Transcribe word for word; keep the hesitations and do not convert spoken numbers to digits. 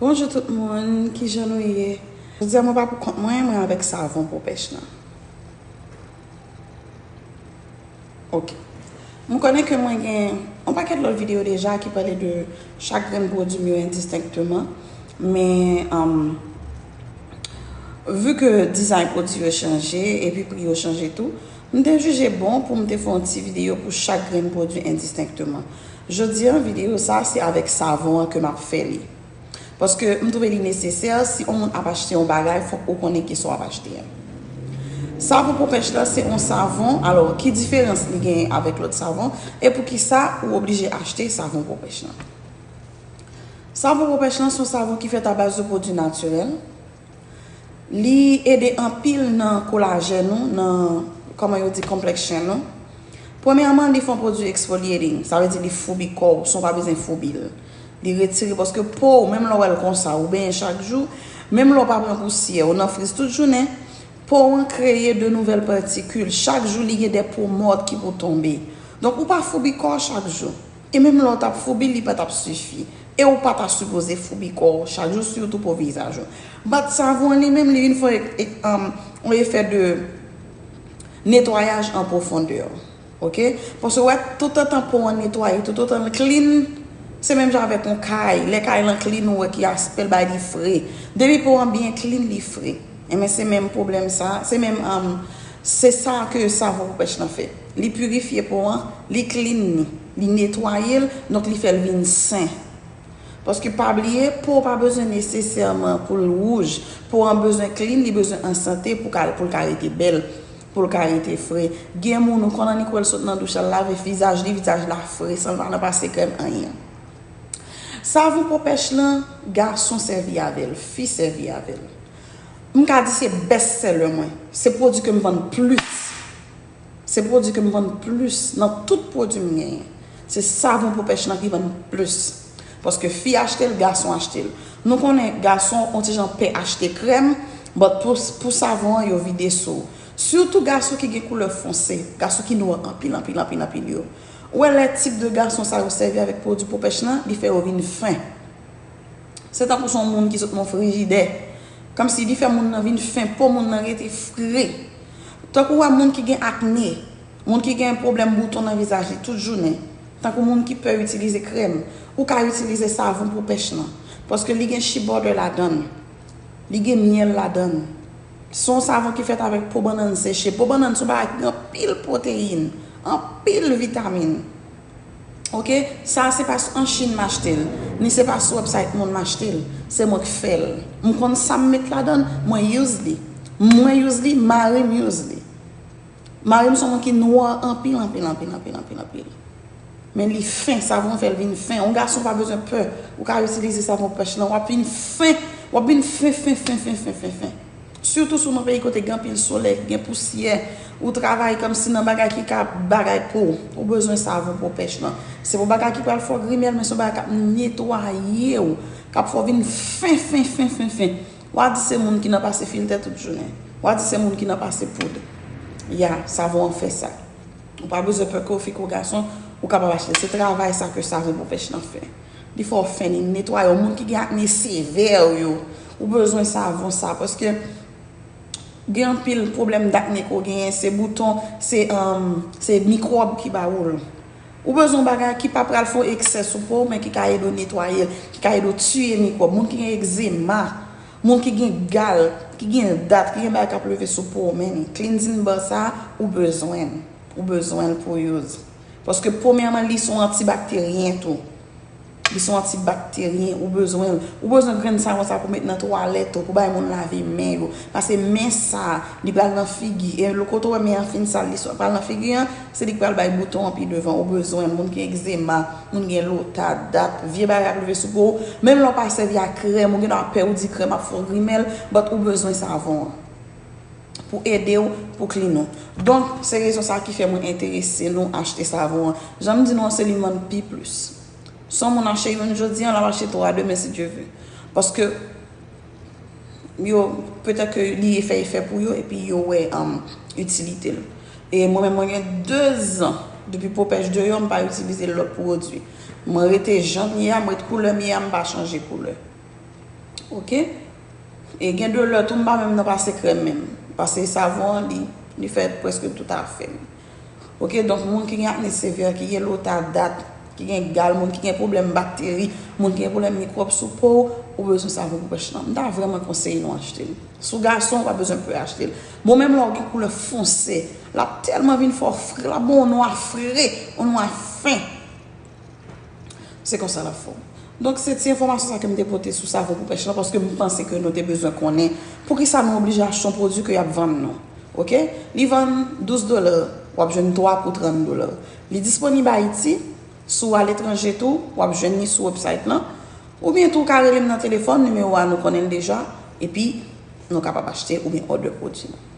Bonjou tout moun, kijan nou ye? Jodi a mwen pa pou kont mwen, mwen avèk savon Popèch lan. Ok. Mwen konnen ke mwen gen yon pakèt lòt videyo deja ki pale de chak grenn pwodui m yo endistenkteman, men um, vu ke dizay pwodui yo chanje epi pri yo chanje tou, m te jije bon pou m te fè yon ti videyo pou chak grenn pwodui endistenkteman. Jodi a, videyo sa se avèk savon an ke m ap fè li. Paske m twouve li nesesè, si yon moun ap achte yon bagay, fòk ou konnen kisa w ap achte a. Savon Popèch la se yon savon, alò ki diferans li genyen avèk lòt savon, e poukisa ou oblije achte savon Popèch lan? Savon Popèch lan se yon savon ki fèt a baz de pwodui natirèl. Li ede anpil nan kolajèn ou, nan, kòman yo di, konplèks chen ou. Premyèman, li fè yon pwodui exfoliating, sa vle di li foubi kò w san w pa bezwen foubi l. Li retire, paske po w, menm lè w wè l konsa, ou benyen chak jou, menm lè w pa pran pousyè, ou nan friz tout jounen, po w an kreye de nouvèl patikil. Chak jou, li gen de po mòt ki pou tonbe. Donk, ou pa foubi kò w chak jou. E menm lè w t ap foubi, li pa t ap sifi. E ou pa ta sipoze foubi kò w chak jou, sitou po vizaj ou. Bat savon an li menm, li vin fè e- e- um, yon efè de netwayaj an pwofondè. Ok? Paske w wè, toutotan po an netwaye, toutotan l clean, se menm jan avèk yon kay. Lè kay lan clean, ou wè ki aspè l bay li fre. Depi po an byen clean, li fre. Enben, se menm pwoblèm sa, se menm, um, se sa ke savon Popèch lan fè. Li pirifye po an, li clean li, li netwaye l, donk li fè l vin sen. Paske pa bliye, po pa bezwen nesesèman pou l wouj. Po an bezwen clean, li bezwen an sante pou ka, pou l ka rete bèl, pou l ka rete fre. Gen moun ou konn annik wè l sot nan douch al lave vizaj li, vizaj la fre, san l pa nan pase krèm anyen. Savon Popèch lan, gason sèvi avè l, fi sèvi avè l. M ka di se best seller mwen. Se pwodui ke m vann plis. Se pwodui ke m vann plis nan tout pwodui m genyen. Se savon Popèch lan ki vann plis. Paske fi achte l, gason achte l. Nou konnen gason on ti jan pè achte krèm, but pou, pou savon an, yo vide sou ou. Sitou gason ki gen koulè fonse, gason ki nwè anpil, anpil, anpil, anpil yo. Ou wè lè tip de gason sa yo sèvi avèk pwodui Popèch lan, li fè yo vin fen. Se tankou se yon moun ki sot nan frijidè. Kòmsi li fè moun nan vin fen, po moun nan rete fre. Tankou w wè moun ki gen akne, moun ki gen pwoblèm bouton nan vizaj li tout jounen, tankou moun ki pè itilize krèm, ou ka itilize savon Popèch lan. Paske li gen shea butter ladan l. Li gen myèl ladan l. Se yon savon ki fèt avèk po bannann seche. Po bannann se yon bagay ki gen anpil pwoteyin, anpil vitamin. Ok? Sa se pa an Chin m achte l, ni se pa sou website moun m achte l. Se mwen k fè l. M konn sa m met ladan l, mwen use li. Mwen use li, mari m use li. Mari m se yon moun ki nwè anpil, anpil, anpil, anpil, anpil, anpil. Men li fen, savon fè l vin fen. Yon gason pa bezwen pè. Ou ka itilize savon Popèch lan, w ap vin fen. W ap vin fen, fen, fen, fen, fen, fen, fen. Sitou si w nan peyi kote gen anpil solèy, ki gen pousyè, ou travay kòmsi nan bagay ki ka bagay po w, ou bezwen savon Popèch lan. Se pou bagay ki pral fè w grimèl, men se yon bagay k ap netwaye w, k ap fè w vin fen, fen, fen, fen, fen. W a di se moun ki nan pase filtè tout jounen. W a di se moun ki nan pase poud. Ya, savon an fè sa. Ou pa bezwen pè ke w fi kou gason, ou kapab achte. Se travay sa ke savon Popèch lan fè. Li fè w fen, li netwaye w. Moun ki gen akne sevè yo, ou bezwen savon sa. Paske gen anpil pwoblèm dakne ke w genyen, se bouton, se, um, se mikwòb ki ba ou l. Ou bezwen yon bagay ki pa pral fè w eksè sou po w, men ki ka ede w netwaye l, ki ka ede w tiye mikwòb. Moun ki gen egzema, moun ki gen gal, ki gen dat, ki gen bagay k ap leve sou po w, men cleansing bar sa, ou bezwen l. Ou bezwen l pou use. Paske premyèman, li se yon antibakteryen tou. Li se yon antibakteryen, ou bezwen l. Ou bezwen grenn savon sa pou met nan twalèt ou, pou bay moun lave men yo. Paske men sa, li pral nan figi. E lè kote w wè men an fin sal, li sot pral nan figi an, se li k pral bay bouton an pi devan. Ou bezwen l. Moun ki egzema, moun gen lota, dat, vye bagay ap leve sou po w. Menm lè w pa sèvi a krèm, ou gen dwa pè ou di krèm ap fè w grimèl, but ou bezwen savon an pou ede w, pou clean ou. Donk, se rezon sa ki fè mwen enterese nou achte savon an. Jan m di nou an, se li m vann pi plis. Si yon moun achte youn jodi an, l ap achte twa demen si Dye vle. Paske yo, petèt ke li fè efè pou yo, epi yo wè, um, itilite l. E mwen menm, mwen gen de zan, depi Popèch deyò, m pa itilize lòt pwodui. Mwen rete jan m ye a, m ret koulè m ye a, m pa chanje koulè. Ok? E gen de lè tou, m pa menm nan pase krèm menm. Pase savon an, li, li fè prèske tout afè m. Ok, donk moun ki gen akne sevè, ki gen lo ta dat, ki gen gal, moun ki gen pwoblèm bakteri, moun ki gen pwoblèm mikwòb sou po w, ou bezwen savon pou pèch lan. M ta vrèman konseye nou achte l. Si w gason, ou pa bezwen pè achte l. Bon, menm lè w gen koulè fonse, l ap tèlman vin fè w fre, l ap bon yon nwa fre, yon nwa fen. Se konsa l ap fè w. Donk, se ti enfòmasyon sa ke m te pote sou savon pou pèch lan, paske m panse ke nou te bezwen konnen poukisa nou oblije achte yon pwodui ke y ap vann nou. Ok? Li vann douz dola, w ap jwenn twa pou trant dola. Li disponib Ayiti, si w aletranje tou, w ap jwenn li sou website lan. Oubyen tou, w ka rele m nan telefòn, nimewo a nou konnen l deja, epi nou kapab achte oubyen order pwodui nou.